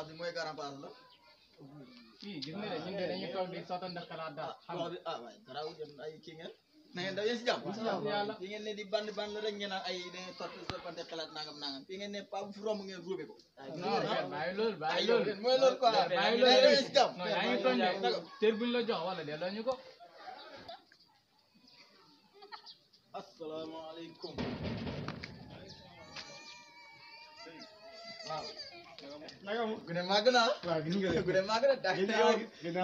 place bi mooy garan place la gis nga de ñun de dañu toog di sottante xalaat daal xam wax bi waaye garaawul yéen ay kii ngeen na ngeen da yéen si jàmm yàlla fi ngeen ne di band rek ngeen naan ay da ngeen sottante xalaat nangam fi ngeen ne pa bu fi romb ngeen ruube ko non bàyyi loolu bàyyi loolu mooy loolu quoi bàyyi da loolu ngeen si jàmm non yaa ngi tooñ de cër buñ la jox wala delloo ñu ko asalaamaaleykum waaw naka mu gune màgg naa waaw gis nga gune màgg na daa ginnaaw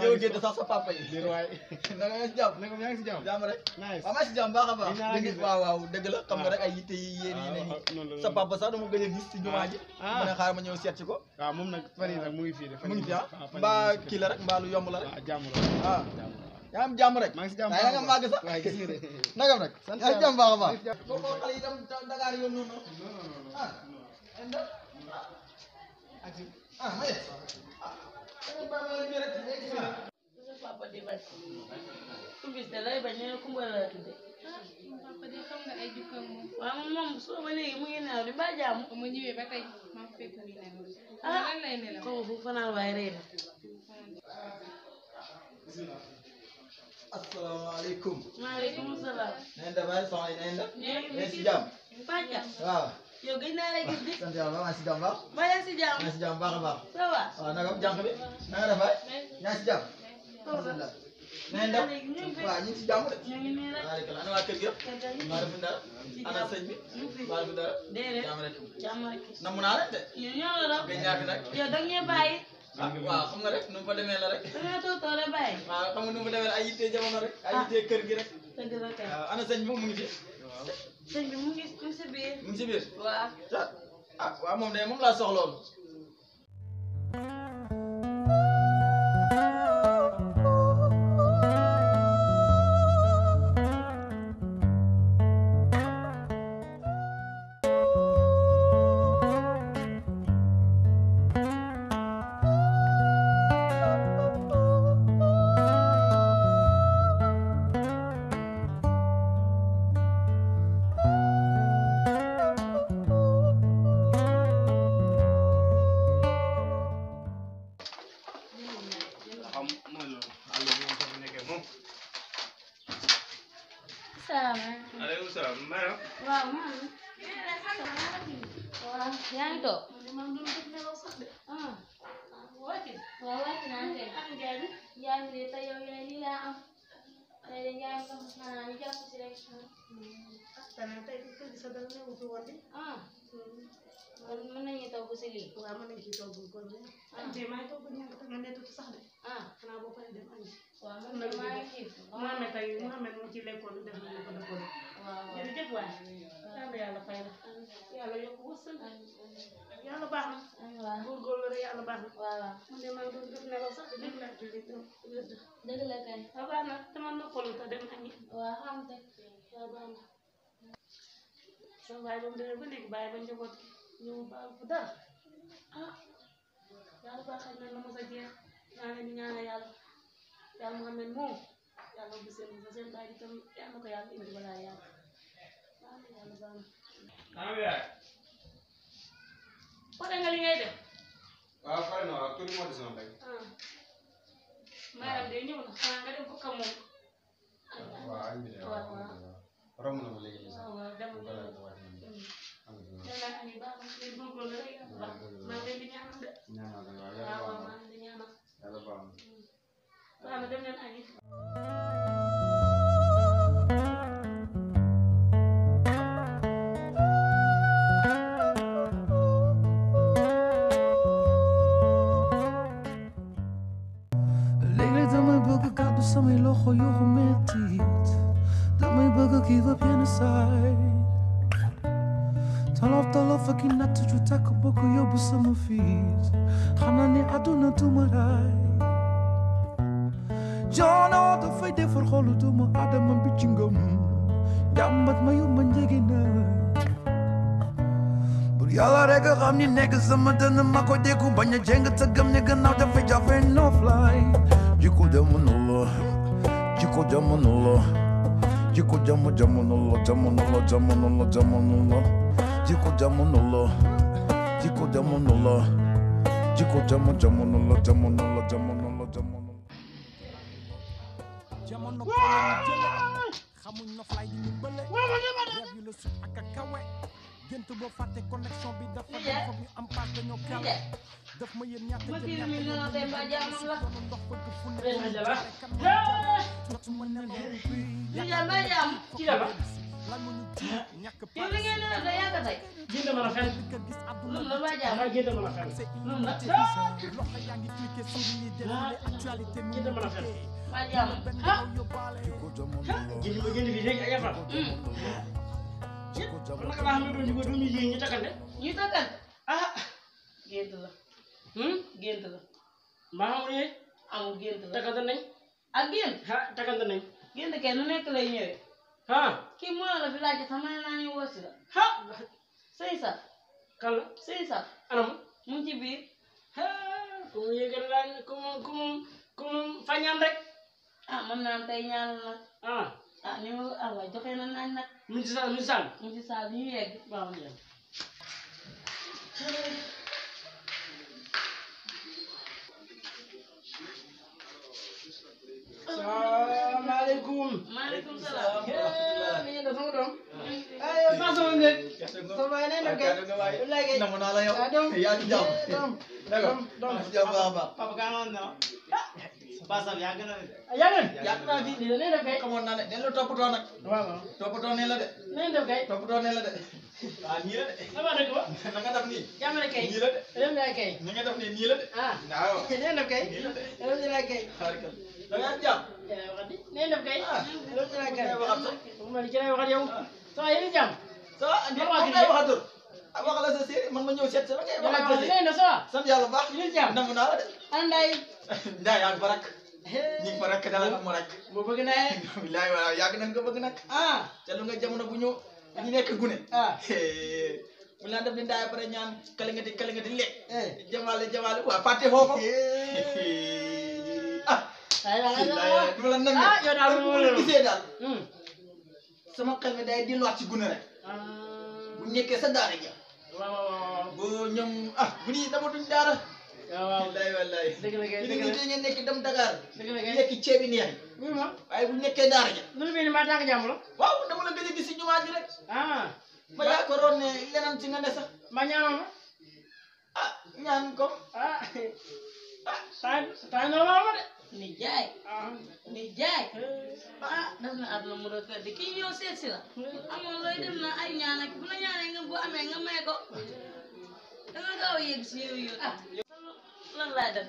yow génn sax sa papa yi dir waay na nga si jàmm naka yaa ngi si jàmm jàmm rek nice waaw maa si jàmm baax a baax Dinaa gis waaw waaw dëgg la xam nga rek ay yitte yi yéen yi ne sa papa sax dama gëj a gis ci jumaa ji ma ne xaar ma ñëw seet si ko waaw moom nag fan yii nag mu ngi fii de mu ngi fi mbaa kii la rek mbaa lu yomb la rek jàmm la ah yaa am jàmm rek maa ngi si jàmm waaye nga màgg sax waaye gis nga de nagam rek yaa ngi jàmm baax a baax boo ko xale yi tam Dakar yoon noonu ah enda ah ma ye papa di bañ ku gis de lay bañ ne ku mbala la tudde papa di xam nga ay jukka moom waaw moom soo ba léegi mu ngi nelaw di ba jàmm ba ma ñëwee ba tey maa fekk muy nelaw ah lan lay nelaw ko fu fanaan waaye rëy na asalaamaaleykum maaleykum salaam neen def ay soxna yi neen def ñoo neen si jàmm Fatia waaw yow gëj naa la gis di sant yàlla maa si jàmm baax ba yaa si jàmm maa si jàmm baax a baax ça va waaw nagam jànq bi na nga def ay yaa si jàmm alhamdulilah neen def waaw ñu ngi si jàmm de ñu ngi nii rek waaleykum ana waa kër gi yëpp maa defu dara ana sëñ bi maa defu dara déedéet jàmm rek jàmm rek namm naa leen de ñu ñoo la raw gëj ñàkk nag yow da ngeen bàyyi ah waaw xam nga rek nu mu fa demee la rek da nga toog rek bàyyi waaw xam nga nu mu fa demee la ay yitte jamono rek ay yitte kër gi rek dëgg la kay waaw ana sëñ bi moom mu ngi fi sëñ bi mu ngi si biir mu ngi si biir waaw ah waaw moom de moom laa soxloon xam mooy loolu àll bi moom soo fi nekkee moom salaamaaleykum aleykum salaam mbaa waaw man waaw yaa ngi toog ah waaw wàcc naa kay yaa ngi de te yow yaay lii laa am tey de yaa ngi ko xanaa ñu jàpp si rek ah kon mën nañu togg si lii ah waaw man de maa ngi xiif waaw yàlla yokk wërsëg yàlla baax na waaw góorgóorlu rek yàlla baax na waaw man de maa ngi doon def nelaw sax di déglu ak julli dëgg la kay waaw baax na dama noppalu te dem añi waaw xam te waaw baax na sama baay ba mu demee ba léegi bàyyi ba njaboot gi ñëw baal ko dara ah yàlla baaxal na la mos a jeex naa leen di ñaanal yàlla yàlla Muhammad moom yàlla bu seen baay bi tam yàlla na ko yàlla indi balaa yàlla baax na yàlla baax na ana bi yaay pare nga li ngay def waaw pare na waaw tuuti moo des na rek ah maanaam de ñëw na xanaa nga dem bokk ak moom waaw añ bi de waaw romb na ma léegi nii sax waaw waaw dem balaa nga wàcc na nee naa añi baax na léegi góorgóorlu rek yàlla baax maa ngi leen di ñaanal de ñaanal la waaw waaw waaw maa ngi leen di ñaanal yàlla baax na baax na dem leen añi léeg-léeg damay bëgg kàddu samay loxo yu ko mettit damay bëgg give up yenn saay tolof tolof ak i natt ju takk bokk yóbbu sama fiit xam naa ne àdduna duma raay joono dafay defar xolu doomu adama bi ci ngëm jàmbat ma yóbba njege na bur yàlla rek a xam ni nekk sama dënn ma ko déggu bañ a jeng te gëm ne gannaaw dafay jafe noflaay jikko jamono la jikko jamono la jikko jamono la jamono la jamono la jamono la jikko jamono la jikko jamono la jikko jamono la jamono xamuñ na fly di ñu bële rêve yu la sut ak a kawe gént boo fàtte connexion bi dafa dem foog ñu am paas dañoo kawe daf ma yéen ñàkk ma jël kii mi noonu tey ba jaamam la ndox bëgg fu ne Rena Jala jotuma nelaw ñu jàll ba jaam ci daba lan mu ñu ñàkk yow li ngeen nelaw da yàgg tey génn mën a fen ka gis àdduna noonu la ba jaam dangay génn mën a fen noonu la loxo yaa ngi cliqué sur ni déroulé actualité mu génn mën a fen ba jaam génn ma génn fii léegi ay yafal kon naka laa xam ne doon ñu ko doon ñu jigéen ñi takkante ñu takkan ah gént la gént la mbaa xamul ne amul gént la takkante nañ ak gént ha takkante nañ gént kay nu nekk lay ñëwee ha kii moo la fi laaj sama naa ñu woosi la ha sëy sax kan la sëy sax anam mu ngi ci biir ha ku mu yëgal laan ku mu fañaan rek ah man naan tey ñaanal nag ah ah ni ma waaye joxe na nañ nag mu ci saal mu ci saal mu ci saal bi ñu yegg waaw mu jëm salaamaaleykum maaleykum salaam ni ngeen def sama doom ay fa sama ngeen sama baay nee na kay léegi namu naa la yow doom yaa ngi jàmm doom doom jàmm baax a baax papa kaa noonu na basam yaa gën a yaa ngeen yaa naa fi ni nee def kay xamoon naa ne den la toppatoo nag waaw toppatoo ne la de nee def kay toppatoo ne la de waaw nii la de sama dëkk ba na nga def nii jàmm kay nii la de dem naa kay ni nga def nii nii la de ah waaw nee def kay nii la de dem naa kay xaarikal da nga am jàmm yaa waxati nee def kay ah dem naa kay waxat sax ma ci lay waxat yow sama yéen jàmm ça va andi moom ngay waxatul ah wax la sa séeri man ma ñëw seet sa la ngay wax sa séeri nee na ça va sant yàlla bu baax yéen jàmm namu naa la de anday ndaa yaa ngi fa rek ñu ngi fa rek dala am rek bu bëgg naa bilaay wala yàgg nañ ko bëgg nag ah te lu nga jamono bu ñu nekk gune ah mu laan def di ndaay pare ñaan kalingati le jamaale waa fàtte foofu ah du la nam ah yow daal bu la gisee daal hmm sama xel mi day delluwaat ci gune rek bu nekkee sa daara ja waaw bu ñoom bu nii dama duñ daara waaw wallaay wallaay dëgg la kay ñu dëgg ngi la ngeen nekk dem Dakar dëgg la kay lekk ceebi neex yi oui ma waaye bu nekkee daara ja lu mel ni maa tànk jàmm la waaw dama la gëj a gis si jumaa ji rek ah ma yaakaaroon ne leneen ci nga ne sax ma ñaanoon ma ah ñaan ko ah tay normal ma de ni jaay ah ni jaay ah daf na àdduna mu doon kër di kii ñëw seet si la amoon looy dem na ay ñaan ak bu la ñaanee nga bu amee nga may ko da nga gaaw a yegg si yow ah lan laa def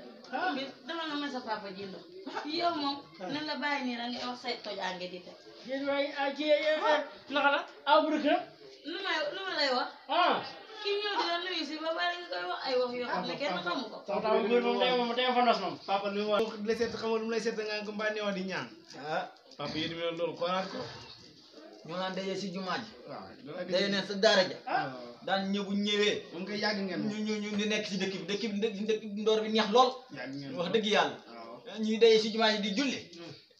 bi dama nga may sa papa jindo yow moom nan la bàyyi nii da ngay wax say toj ànge di te yéen waay ah ci naka la aw bu dëkk lu ma lay wax ah kii ñëw di la nuyu si ba bari nga koy wax ay wax yoo xam ne kenn xamu ko sama taw góor moom tey fa nos moom papa lu wax la seet xamal lu lay seet nga ko mbaa neewa di ñaan ah papa yéen mi loolu xoolaat ko ñoo naan daje si jumaa ji waaw daje ne sa daara ja ah daan ñëw bu ñëwee moom koy yàgg ngeen moom ñu di nekk si dëkk bi ndoor bi neex lool yàgg ngeen wax dëgg yàlla waaw ñuy daje si jumaa ji di julli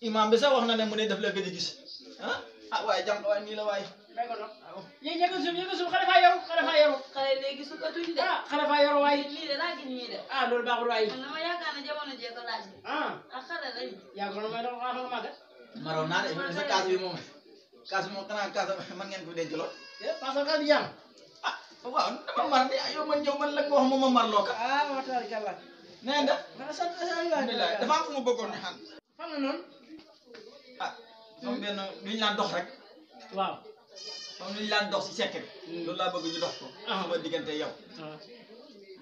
imam bi sax wax na ne mu ne daf la gëj a gis waaye jàmm waaye nii la waaye may ko no yéen yëngal suuf xale faa yoru xale léegi su ko tuñ de ah xale faa yoru waay lii de laa gis ñuy def ah loolu baaxul waay man dama yaakaar ne jamono jee ko laaj ah ak xale lañu yaa ko may doon xaaral nga màggat maroon naa de sa kaas bi moom xanaa kaas man ngeen ko denc lool parce que kaas bi jàmm waaw dama mar ni yow man ñëw man la nga wax moom ma marloo ka ah waxtaan kàlla nee na sant dafa am fu mu bëggoon ñu xam fan la noonu comme benn lu ñu laan dox rek waaw comme lu ñu laan dox si sekk bi loolu laa bëgg ñu dox ko sama diggante yow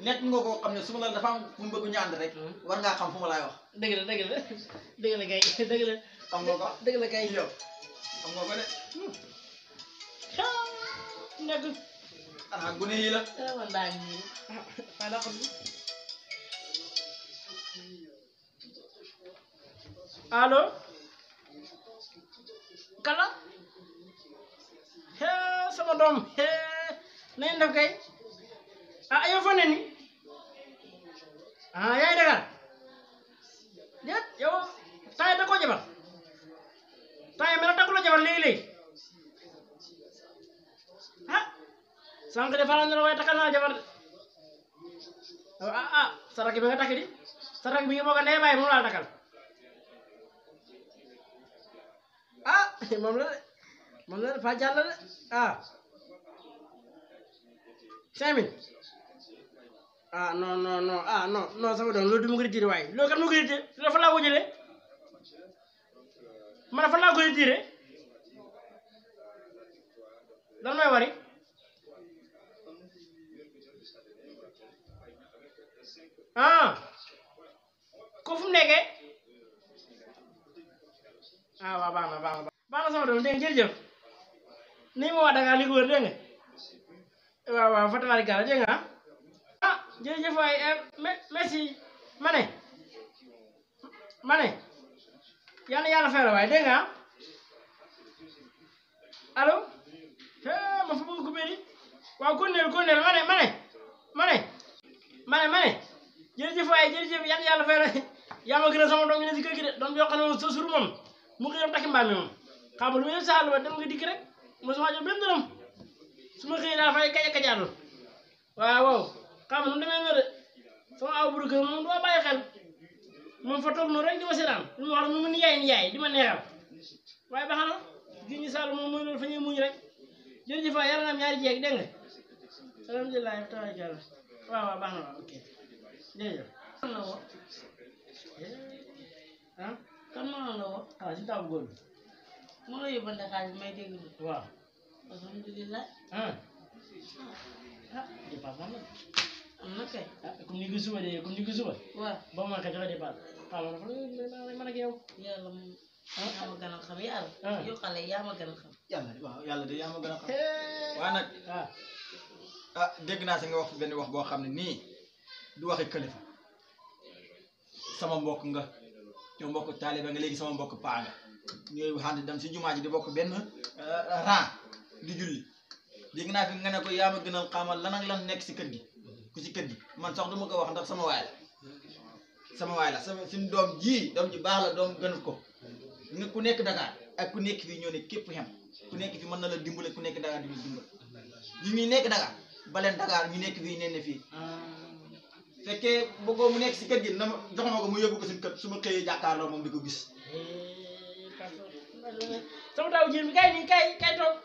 nekk nga koo xam ne su ma la dafa am fu mu bëgg ñu ànd rek war ngaa xam fu ma laay wax dëgg la kay dëgg la xam nga ko dëgg la kay yow xam nga ko de nekk xanaa gune yi la téléphone baa ngi nii fa la xam allo kala sama doom na ngeen def kay yow fa ne ni yaay Dakar déet yow temps yi takkoo jabar temps yi mel na takkuloo jabar léegi-léegi sànq de faral na la waaye takkal naa jabar de sa rakk bi nga takk di sa rakk bi nga bokk ndey bàyyi moom laa takkal ah moom la de fa jàll de ah 5000 ah non sama doom loolu du ma ko retiré waaye loolu kan ma ko retiré loolu fan laa ko jëlee man fan laa ko retiré lan may wari ko fu mu nekkee waaw baax na sama doom dégg nga jërëjëf nii ma waa Dakar li ko wër dégg nga waaw fa tabaarikàlla dégg nga jërëjëf waay merci ma ne yàlla fay la waay dégg nga allo ma fa bëgg coupé di waaw konneel ma ne jërëjëf waay jërëjëf yàlla fay la yaa ma gën a sama doom ñu ne si kër gi de doom yoo xam ne sa suru moom mu ngi dem takki mbaam mi moom xam nga lu muy saal ba dem nga dikk rek mosuma jox benn dërëm su ma xëyee daal fay kajaatu waaw xam nga nu demee nga de sama aw buru kër moom du ma bàyyi xel moom fa toog noonu rek di ma seetaan lu ma wax mu ni yaay di ma neexal waaye baax na gi ñu saal moom mooy loolu fa ñuy muñ rek jërëjëf waay yàlla na am ñaari jeeg dégg nga alhamdulilah tabaarkalla waaw baax na waaw ok jërëjëf kan moo la woo si taabu góor bi moo la yóbbante xaalis may dégg du waaw alhamdulilah dépasse am na kay comme ni ko suba de comme ni ko suba waaw boo ma ko joxe dépasse xam nga dafa man ak yow yàlla moom yaa ma gën a xam yàlla yow xale yaa ma gën a xam yàlla de yaa ma gën a xam waaye nag dégg naa si nga wax benn wax boo xam ne nii du waxi kilifa sama mbokk nga yow mbokk taalibe nga léegi sama mbokk paa nga ñooy waxante dem si jumaa ji di bokk benn rang di julli dégg naa fi nga ne ko yaa ma gënal xamal lan ak lan nekk si kër gi ku si kër gi man sax du ma ko wax ndax sama waay la sama suñu doom ji baax la doom gënul ko nga ku nekk Dakar ak ku nekk fii ñoo ne képp xem ku nekk fii mën na la dimbale ku nekk Dakar di ñu dimbale yi ñuy nekk Dakar baleen Dakar ñu nekk fii nee na fii fekkee bëggoo mu nekk si kër gi na ma jox ma ko mu yóbbu ko si kër su ma xëyee jàkkaarloo moom di ko gis sama taw jir bi kay toog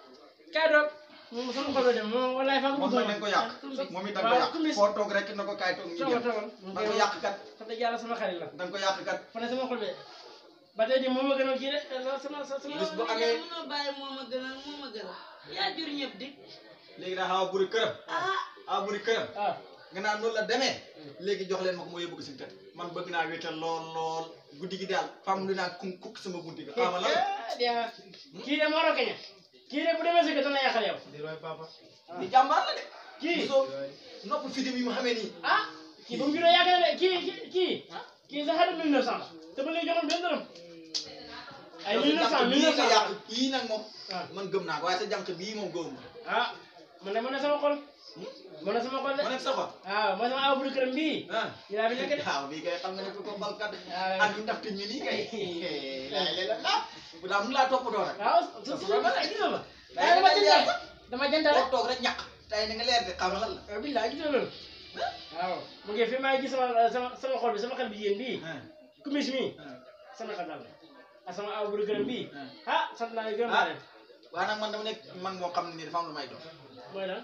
moom sama xol la dem moom wallaay fa moom nag dañ ko yàq moom it da nga ko yàq foo toog rek na ko kaay toog ñu jëm da nga ko yàq kat fa dëgg yàlla sama xarit la da nga ko yàq kat fa ne sama xol de ba tey di moom ma gënal kii de sama bis bu amee mënoo bàyyi moo ma gënal yaa jur ñëpp di léegi daa xaw a buri këram nga naan noonu la demee léegi jox leen ma ko moo yóbbu ko si kër man bëgg naa wéetal lool guddi gi daal fam lu naa kuk sama bunti bi xamal la kii de moo rokeña kii de bu demee si kër dana yàqal yow di jàmbaar la de kii soo nopp fidim yi mu xamee nii kii ba mu juddoo yàgg na de kii sa xarit 1900 te ba léegi joxoon benn dërëm ay 1900 nga yàq kii nag moom man gëm naa ko waaye sa jànq bii moom gëwum man de mën na sama xol mën na sama xol de ma nekk sa xol mooy sama aw buru këram bii yaa bi nekk de bii kay xam nga ne ko balkat ak yu ndaf tiñ mi nii kay la bu daa mun laa toppatoo rek dama jëndal boo toog rek ñàkk tey na nga leer de xamal lan la billaay gis nga loolu mu ngi fi maa ngi gis sama xol bi sama xel bi jigéen bii kumis mi sama xel dal ak sama aw buru këram bii sant naa gërëm naa leen waaye nag man dama nekk man moo xam ne nii dafa am lu may doon mooy lan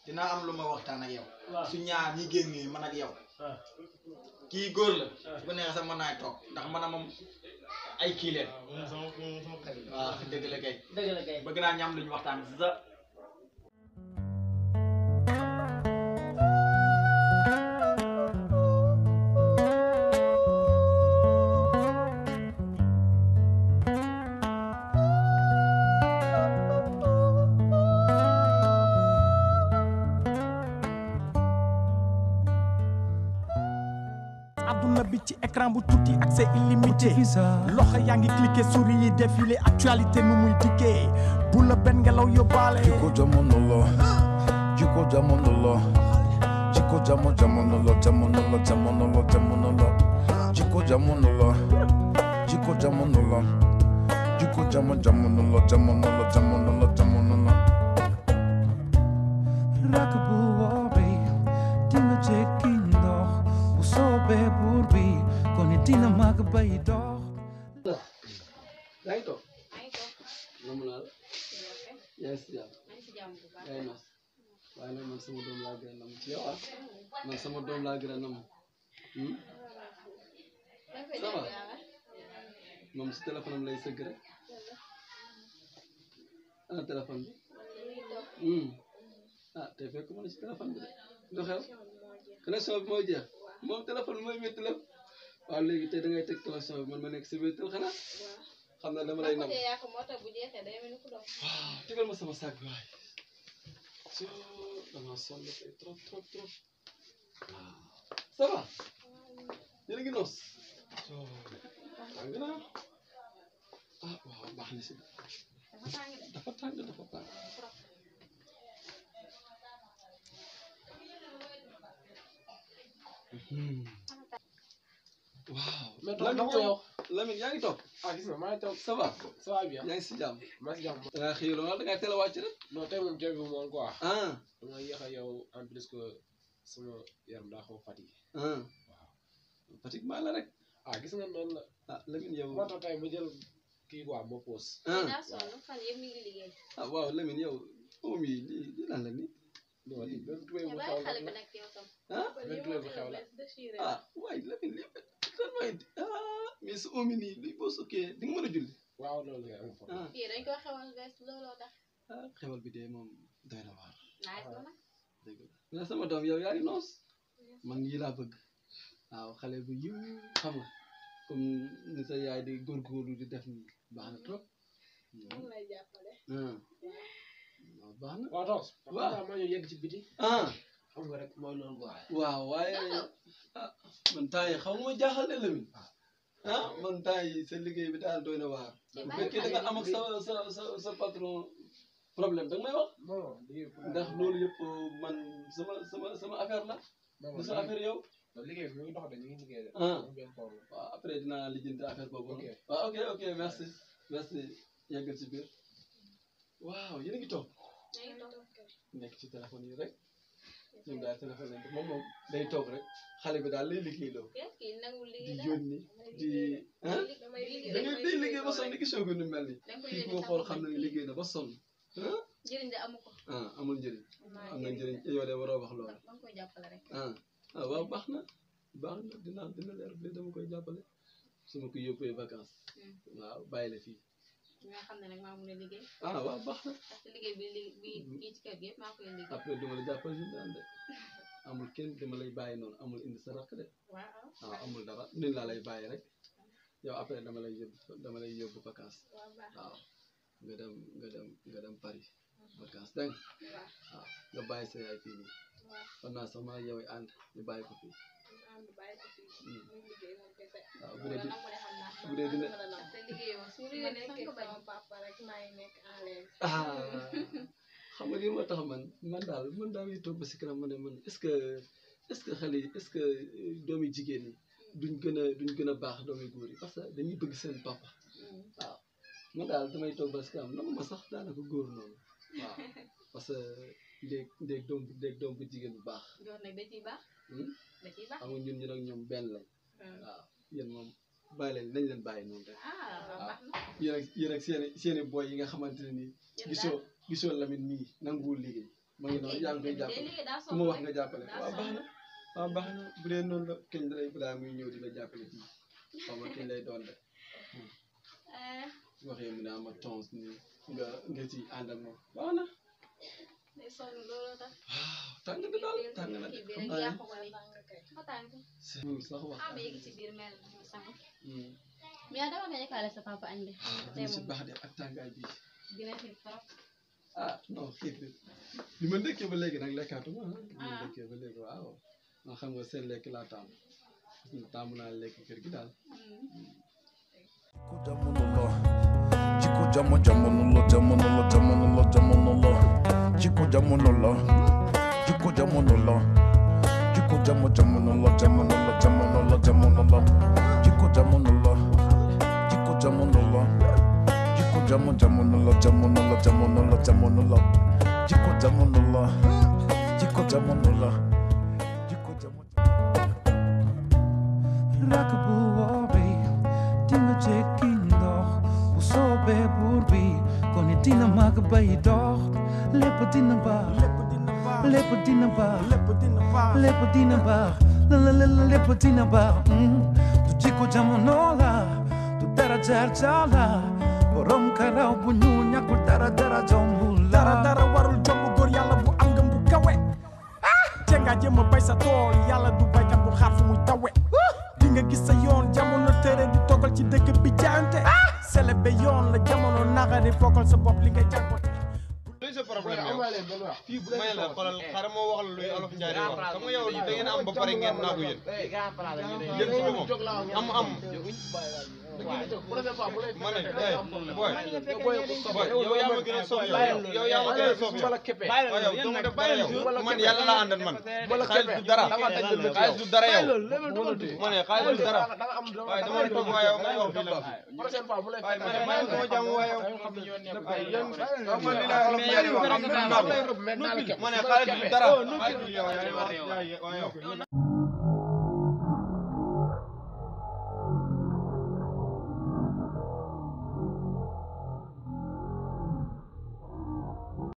dinaa am lu ma waxtaan ak yow waaw su ñaar ñi génnee man ak yow kii góor la su ko neexee sax mën naa toog ndax man a moom ay kii leen waaw dëgg la kay bëgg naa ñam luñu waxtaan sa ci écran bu tuuti accès illimité loxo yaa ngi cliqué souris yi défilé actualité nu muy dikkee bu la benn ngelaw yóbbaale jikko jamono la jikko jamono la jikko jamono la jamono la jamono la jamono la jikko jamono la jikko jamono la jikko jamono la jamono la jamono la jamono la rakk bu woobee di nga jekki mag bay dox yaa ngi toog namm naa la yaa ngi si jàmm yaa ngi nos waaye nag man sama doom laa gën a namm ci yow ah man sama doom laa gën a namm ça va moom si téléphone am lay sëgg rek ana téléphone bi ah tey fekk ma ne si téléphone bi de du xew connexion bi mooy jeex moom téléphone bi mooy métti la waaw léegi tey da ngay teg connexion bi man ma nekk si wéetal xanaa xam naa dama lay nam waaw tegal ma sama sac bi waay so dama sonn tey trop trop trop waaw ça va yéen a ngi noos so tàng na ah waaw baax na si dafa tàng dafa tàng waaw Lamine yaa ngi toog ah gis nga maa ngi toog ça va bien yaa ngi si jàmm maa si jàmm da ngaa xëy lool da ngaa teel a wàcc rek non tey moom teew bi moom quoi ah dama yéex a yow en plus que sama yaram daa xaw fatigué waaw fatigue maa la rek ah gis nga noonu la ah Lamine yow moo tax tey ma jël kii quoi ma pause ah waaw Lamine yow moom yi lii lan la ni non lii benn tuwee bu xew la ah benn tuwee bu xew la ah waaye Lamine lii kan mooy ah mais su omi nii lii boo sukkee di nga mën a julli waaw loolu la am fa ah xewal bi de moom doy na waar dëgg la mais sama doom yow yaa ngi noos man yi laa bëgg waaw xale bu yiw xam nga comme ni sa yaay di góorgóorlu di def nii baax na trop waaw baax na waaw toos waaw maa ñu yegg ci biti ah xam nga rek mooy loolu quoi waaw waaye ah man temps yi xaw ma jaaxal de Lamine ah man temps yi sa liggéey bi daal doy na waar bu fekkee da nga am ak sa patron problème da nga may wax ndax loolu yëpp man sama affaire la du sa affaire yow liggéey bi mu ngi dox de ñu ngi liggéey de waaw après dinaa lijjanti affaire boobu waaw ok merci yeggal si biir waaw yéen a ngi toog nekk ci téléphone yi rek ñun daal téléphone lañ moom day toog rek xale bi daal lay liggéey loo di yónni di ah da ngay day liggéey ba sonn gisoo ko nu mel ni kii koo xool xam na ne liggéey na ba sonn ah amul njëriñ am na njëriñ yow de waroo wax loolu ah waaw baax na dina leer bi dama koy jàppale su ma ko yóbbee vacances waaw bàyyi la fii ah waaw baax na après duma la jàppale si daan de amul kenn dama lay bàyyi noonu amul indi sa rakk de waaw amul dara nuñ laa lay bàyyi rek yow après dama lay yóbbu vacances waaw nga dem Paris vacances dégg waaw nga bàyyi sa yaay fii nii xam naa sax maa yow ànd ñu bàyyi ko fii waaw bu dee dina xam nga lii moo tax man daal may toog ba si kanam ma ne man est-ce que xale yi est-ce que doomi jigéen ñi duñ gën a baax doomi góor yi parce que dañuy bëgg seen papa waaw man daal damay toog ba si kanam nama ma sax daanaka góor noonu waaw parce que ndéeg doom bu jigéen bu baax xam nga ñun ak ñoom benn lañ waaw yéen moom bàyyi nañ leen bàyyi noonu rek waaw yéen ak seeni boy yi nga xamante ne nii gisoo Lamine mii nanguwul liggéey ma ngi noonu yaa ngi koy jàppale ku ma wax nga jàppale waaw baax na bu dee noonu la keñ lay balaa muy ñëw di la jàppale fii xaw ma keñ lay doon de waxee mu ne ama tons ni nga ci ànd ak moom baax na waaw tàng na daal tàng na de xam naa sax wax dina si baax de ak tàngaay bi ah non xiif bi li ma ndëkkee ba léegi nag lekkaatuma li ma ndëkkee ba léegi waaw man xam nga seen lekk laa taamu naa lekk kër gi daal Chico jamo jamo nulo jamo nulo jamo nulo jamo nulo Chico jamo nulo Chico jamo nulo Chico jamo jamo nulo jamo nulo jamo nulo jamo nulo Chico jamo nulo Chico jamo nulo Chico jamo jamo nulo jamo nulo jamo nulo jamo nulo Chico jamo nulo Chico jamo nulo Chico jamo Rockaboo baby dina màgg bay dox lépp dina baax lépp dina baax lépp dina baax lépp dina baax du jikko jamono la du dara jaar jaar la borom karaw bu ñu ñàkkul dara jombu la dara warul jombu góor yàlla bu am ngëm bu kawe te nga jéem a bay sa tool yàlla du baykat bu xaar fu muy tawe di nga gis sa yoon jamono tere di toggal ci dëkk bi jaante selebe yoon la jamono naxari fokkal sa bopp li ngay jàppote luy sa problème yow fii bu may la xoolal xaaral moo wax la luy olof njaari wax xam nga yow da ngeen am ba pare ngeen naagu yéen yéen si moom am ma ne boy yow yaa ma gën a soof yow yaa ma gën a soof yow yow doo ma def dara yow man yàlla laa àndal man xaalis du dara xaalis du dara yow ma ne xaalis du dara waaye dama la toog waaye yow may wax fii la waaye ma ne maa ngi sama jàmm waaye yow man li laa olof njaari wax ma ne xaalis du dara